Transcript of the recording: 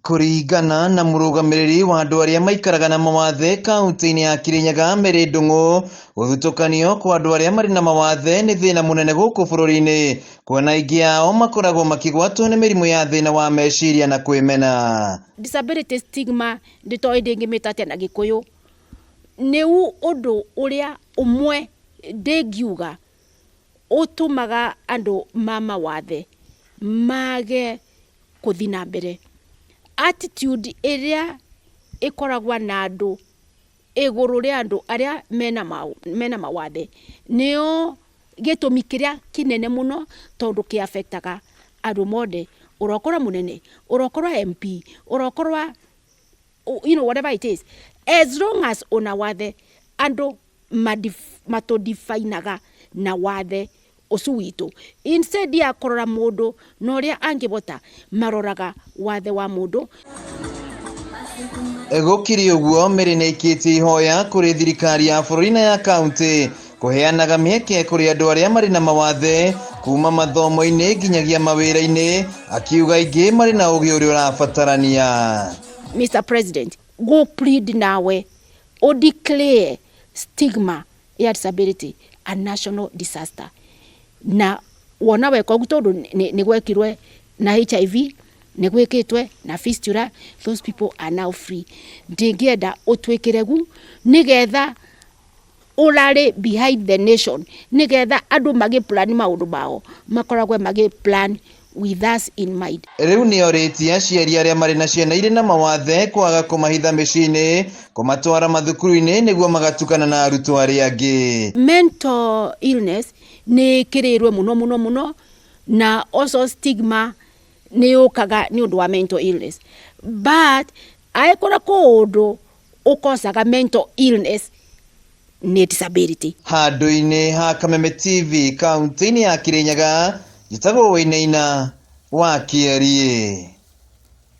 Kũringana na mũrũgamĩrĩri wa andũ arĩa maikaraga na mawathe kaunti-inĩ ya Kirinyaga Mary Ndung'u, gũthutũkanio kwa andũ arĩa marĩ na mawathe nĩ thĩna mũnene gũkũ bũrũri-inĩ, kuona aingĩ ao makoragwo makĩgwatwo nĩ mĩrimũ ya thĩna wa meciria na kwĩmena. Disability stigma nditoĩ ndĩngĩmĩta atĩa na Gĩkũyũ, nĩ ũndũ ũrĩa ũmwe ndĩngiuga ũtũmaga andũ ma mawathe mage kũthi na mbere. Attitude ĩrĩa ĩkoragwo na andũ igũrũ rĩa andũ arĩa mena mawathe nĩo gĩtũmi kĩrĩa kĩnene mũno, tondũ kĩ affectaga andũ mothe, ũrokorwo mũnene, ũrokorwo MP, ũrokorwo whatever it is, as long as una wathe, andũ matũdefinaga na wathe ũcio witũ instead ya kũrora mũndũ na ũrĩa angĩbota, maroraga wathe wa mũndũ. Gũkĩrĩ ũguo, Mary nĩ aikĩtie ihoya kũrĩ thirikari ya bũrũri na ya kaunti kũheanaga mĩeke kũrĩ andũ arĩa marĩ na mawathe kuma mathomo-inĩ nginyagia mawĩra-inĩ, akiuga aingĩ marĩ na ũgĩ ũrĩa ũrabatarania. Mr President, go plead nawe o declare stigma ya disability a national disaster, na wona weka ũguo, tondũ nĩ gwekirwe na HIV, nĩ gwĩkĩtwe na fistula, those people are now free. Ndingĩenda ũtwĩkĩre gu nĩgetha ũrarĩ behind the nation, nĩgetha andũ magĩ plan maũndũ mao makoragwe magĩ plan with us in mind. Rĩu nĩ orĩtie aciari arĩa marĩ na ciana irĩ na mawathe kwaga kũmahitha mĩciĩ-inĩ, kũmatwara mathukuru-inĩ nĩguo magatukana na arutwo arĩa angĩ. Mental illness nĩ ĩkĩrĩirwe mũno mũno mũno, na also stigma nĩ yũkaga nĩ ũndũ wa mental illness, but angĩkorwo kũndũ ũkosaga mental illness nĩ disability. Handũ-inĩ ha Kameme TV kaunti-inĩ ya Kirinyaga, njĩtagwo Wainaina wa Kĩeriĩ.